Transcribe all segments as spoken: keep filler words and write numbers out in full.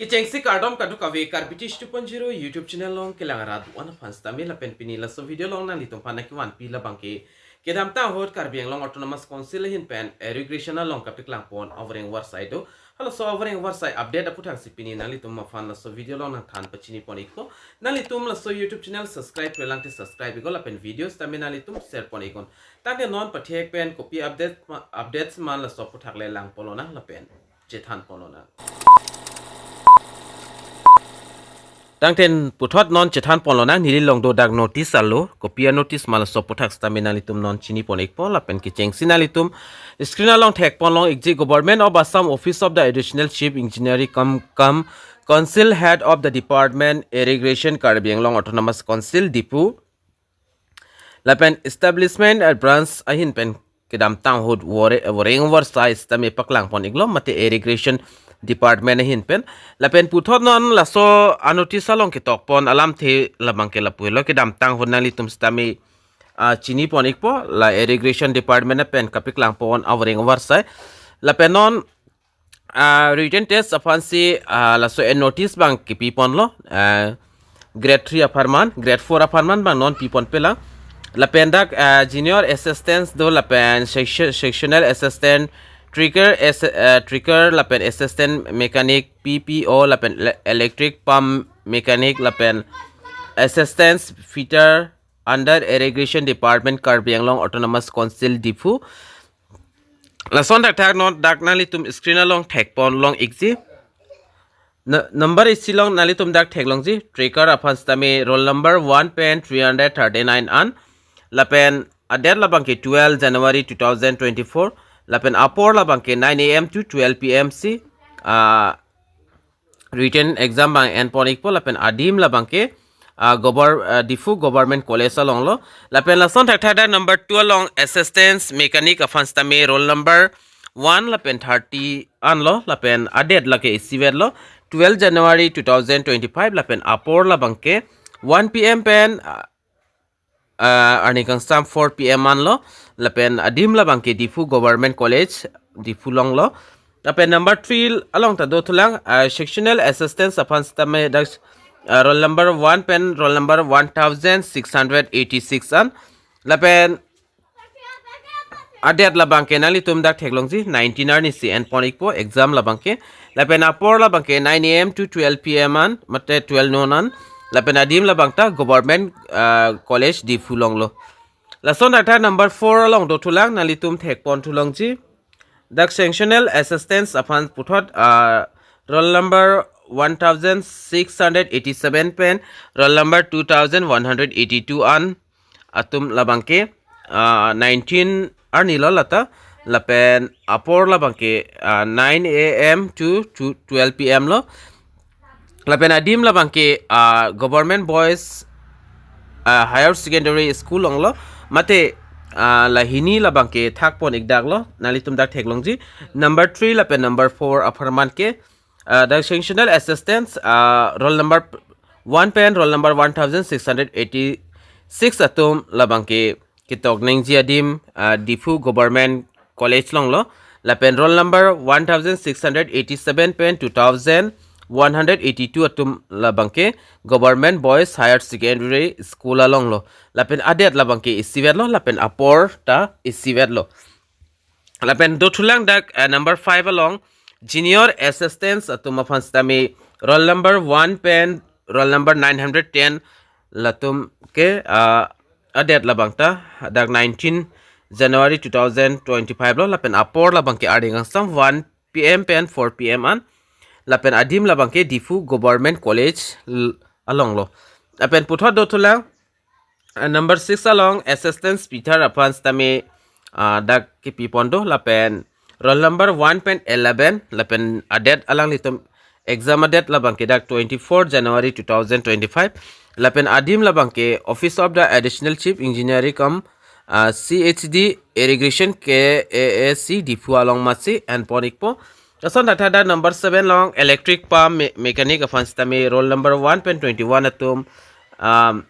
Kechengsi kardom kadokave Karbi Tish two point zero YouTube channel along kelang arat do-an aphan sitame lapen pini laso video along nanglitum aphan nangkevanpi labangke kedamtang ahut Karbi Anglong Autonomous Council ahin pen irrigation along kapeklang pon avoreng avarsai do. Halaso avoreng avarsai update aputhaksi pini nanglitum aphan laso video along nangthan pachini pon ikpo. Nanglitum laso YouTube channel subscribe-kle lang te subscribe iknon lapen video sitame nanglitum share pon iknon. Tangte non pathek pen kopi update ma-, updates ma laso aputhak le lang pon lonang lapen chethan pon lonang. Tangte puthot non chethan pon lonang, neli along do dak notice alo, kopi a-notice ma laso aputhak sitame nanglitum non chini pon ikpo lapen kechengsi nanglitum screen along thek pon long ikji. Government of Assam, Office of the Additional Chief Engineer cum, cum Council, Head of the Department Irrigation, Karbi Anglong Autonomous Council, Diphu. Lapen establishment at branch ahin pen kedamtang ahut vore-, avoreng avarsai sitame paklang pon iklo mate irrigation department ahin pen. Lapen puthot non laso a-notice along ketok pon alamthe labangke lapu helo, kedamtang ahut nanglitum sitame, ah, chini pon ikpo, la irrigation department pen kapeklang pon avoreng avarsai. Lapen non, ah, written test aphansi, ah, laso a-notice abang kepi ponlo, ah, grade three apharman, grade four apharman abang non pi ponpe lang. Lapen dak, ah, junior assistant do lapen section-, sectional assistant, treaker ass-, ah, treaker lapen assistant mechanic, P P O lapen ele-, electric pump mechanic lapen assistant fitter under Irrigation Department, Karbi Anglong Autonomous Council, Diphu. Lason thakthak non dak nanglitum screen along thek pon long ikji. N-, number isi along nanglitum dak theklongji. Treaker aphan sitame roll number one pen three hundred thirty-nine an. Lapen a-date labangke twelve January two thousand twenty-four. Lapen apor labangke nine A M to twelve P M si, ah, written exam abang en pon ikpo lapen adim labangke, ah, govern-, ah, Diphu Government College alonglo. Lapen lason thakthak dak number two along assistant mechanic aphan sitame roll number one lapen thirty anlo lapen a-date lake isivetlo twelve January two thousand twenty-five lapen apor labangke one P M pen, ah, ah, arni kangsam four P M anlo, lapen adim labangke Diphu Government College, Diphu alonglo. Lapen number three along ta dothulang, ah, sectional assistant aphan sitame dak, ah, roll number one pen roll number one thousand six hundred eighty-six an. Lapen a-date labangke nanglitum dak theklongji, nineteen arni si en pon ikpo exam labangke. Lapen apor labangke nine A M to twelve P M an, mate twelve noon an. Lapen adim labang ta Government, ah, College Diphu alonglo. Lason thakthak number four along dothulang, nanglitum thek pon thulongji. Dak sectional assistant aphan puthot, ah, roll number one thousand six hundred eighty-seven pen roll number two thousand one hundred eighty-two an atum labangke, ah, nineteen arnilo lata, lapen apor labangke, ah, nine A M to, to twelve P M lo. Lapen adim labangke, ah, Government Boys, ah, Higher Secondary School alonglo. Mate, ah, la hini labangke thak pon ikdaklo, nanglitum dak theklongji. Number three lapen number four apharman ke, ah, dak sectional assistant, ah, roll number one pen roll number one thousand six hundred eighty-six atum labangke ketok nangji adim, ah, Diphu Government College alonglo. Lapen roll number one thousand six hundred eighty-seven pen two thousand one hundred eighty-two atum labangke Government Boys Higher Secondary School alonglo. Lapen a-date labangke isivetlo, lapen apor ta isivetlo. Lapen dothulang dak, eh, number five along junior assistant atum aphan sitame roll number one pen roll number nine hundred ten latum ke, ah, a-date labang ta dak nineteen January two thousand twenty-five lo, lapen apor labangke arni kangsam one P M pen four P M an, lapen adim labangke Diphu Government College l-, alonglo. Lapen puthot dothulang, ah, number six along assistant fitter aphan sitame, ah, dak kepi pon do, lapen roll number one pen eleven, lapen a-date alanglitum exam a-date labangke dak twenty-four January two thousand twenty-five. Lapen adim labangke Office of the Additional Chief Engineer cum, ah, C H D Irrigation K A A C Diphu along masi en pon ikpo. Lason thakthak dak number seven along electric pump me-, mechanic aphan sitame roll number one pen twenty-one atum, um,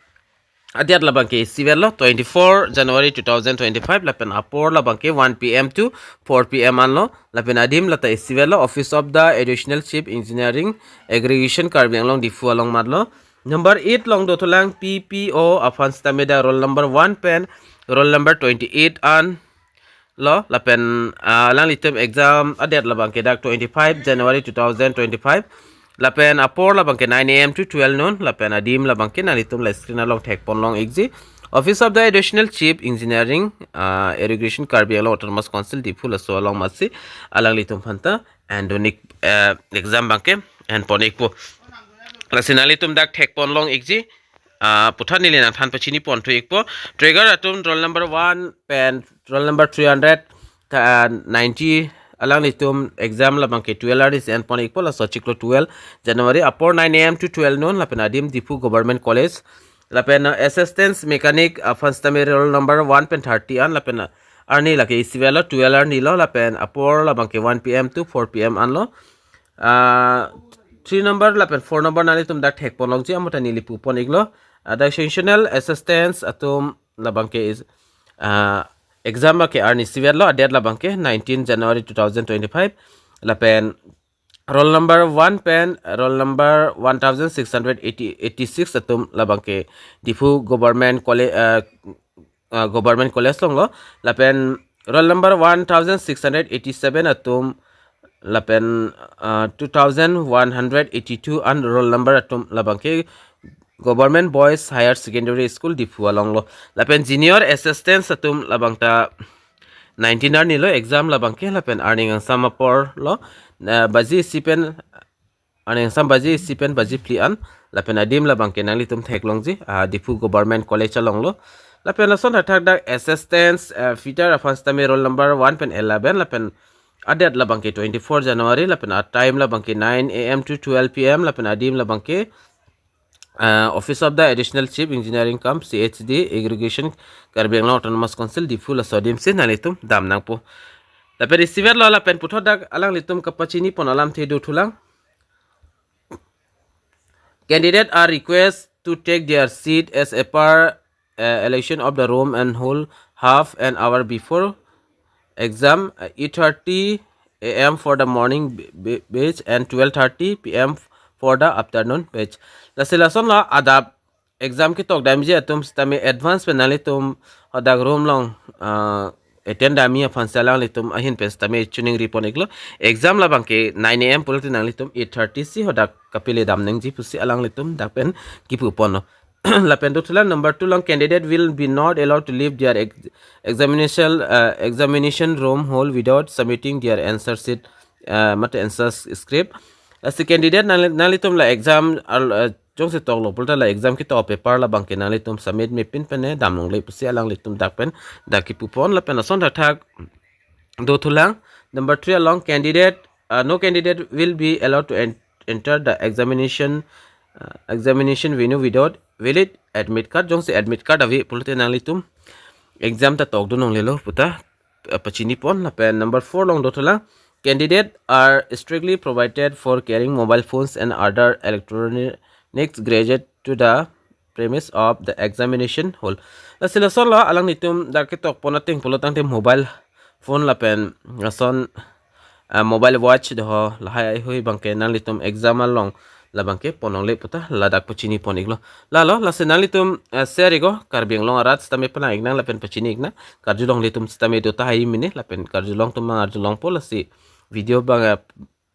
adet labangke isivet lo twenty-four January two thousand twenty-five, lapen apor labangke one P M to four P M anlo, lapen adim lata isivet lo Office of the Additional Chief Engineering Aggregation Karbi Anglong Diphu along matlo. Number eight along dothulang P P O aphan sitame dak roll number one pen roll number twenty-eight an lo, lapen ah, alanglitum exam adet labangke dak twenty-five January two thousand twenty-five, lapen apor labangke nine A M to twelve noon, lapen adim labangke nanglitum la screen along thekpon long ikji. Office of the Additional Chief Engineering, ah, Irrigation Karbi Anglong Autonomous Council Diphu laso along matsi alanglitum aphanta and unique ah, exam bangke and pon ikpo. Lasi nanglitum dak thekpon long ikji. Ah, puthot neli nangthan pachini pon thu ikpo. Trigger atum roll number one pen roll number three hundred ninety alanglitum exam labangke twelve arni si enpon ikpo, laso chiklo twelve January apor nine A M to twelve noon, lapen adim Diphu Government College, lapen ah, assistant mechanic aphan sitame roll number one pen thirty an, lapen ah, arni lake isivet lo twelve arni lo, lapen apor labangke one P M to four P M anlo. Ah, three number lapen four number nanglitum dak thekpon longji, amo ta neli pupon iklo. Ah, dak sectional assistance atum labangke is ah, exam ke arni isivet lo, adet labangke nineteen January two thousand twenty-five, lapen roll number one pen roll number one thousand six hundred eighty eighty-six atum labangke Diphu Government College, ah, ah, Government College along lo, lapen roll number one thousand six hundred eighty-seven atum, lapen ah, two thousand one hundred eighty-two an roll number atum labangke Government Boys Higher Secondary School Diphu along lo, lapen junior assistants atum labangta nineteen arni lo exam labangke, lapen arni kangsam apor lo, ah, baji isi pen arni kangsam baji isi pen baji phli an, lapen adim labangke nanglitum theklongji ah, Diphu Government College along lo, lapen lason thakthak dak assistant ah, fitter aphan sitame roll number one pen eleven, lapen adet labangke twenty-four January, lapen atime labangke nine A M to twelve P M, lapen adim labangke ah, Office of the Additional Chief Engineering cum C H D Irrigation Karbi Anglong Autonomous Council Diphu laso adim si nanglitum dam nangpo. Lapen isivet lo, lapen puthot dak alanglitum kapachini pon alamthe dothulang. Candidate are request to take their seat as a per uh, election of the room and hall half an hour before exam, uh, eight thirty A M for the morning b- b- batch and twelve thirty P M for the afternoon batch. Lasi lason lo adap exam ketok damji atum sitame advance pen nanglitum hadak room along ah, attend damji aphan si alanglitum ahin pen sitame chiningri pon iklo. Exam labangke nine A M pulote nanglitum eight thirty si hadak kapele dam nangji pusi alanglitum dak pen kipu ponlo. Lapen dothulang number two along, candidate will be not allowed to leave their ex- examination uh, examination room hall without submitting their answer sheet, uh, mate answer script. Lasi candidate nangli- nanglitum la exam al uh, jongsi toklo pulote la exam ketok paper labangke nanglitum submit mepin pen ne dam longle pusi alanglitum dak pen dak kipu pon, lapen lason thakthak dothulang. Number three along, candidate uh, no candidate will be allowed to en- enter the examination uh, examination venue without valid admit card. Jongsi admit card ave pulote nanglitum exam ta tokdun longlelo puta uh, pachini pon. Lapen number four along dothulang, candidate are strictly prohibited for carrying mobile phones and other electronics gadget to the premise of the examination hall. Lasi lason lo, alanglitum dak ketok pon ateng pulo tangte mobile phone lapen lason uh, mobile watch doho lahai hui bangke nanglitum exam along labangke pon longle puta ladak pachini pon iklo. Lalo lasi nanglitum uh, share iknon, Karbi Anglong arat sitame palang iknang lapen pachini iknang. Karjulongle atum sitame do tahai mene, lapen karjulong atum mang arjulongpo, lasi video bang uh,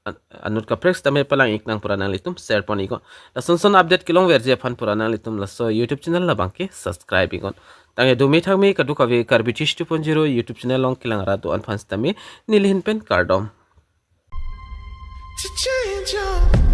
an- anut kaprek sitame palang iknang pura nanglitum share pon iknon. Lason son update kelongverji aphan pura nanglitum laso YouTube channel labangke subscribe iknon. Tangte dumi thangmi kadokave Karbi Tish two point zero YouTube channel along kelang arat do-an aphan sitame neli ahin pen kardom. To change your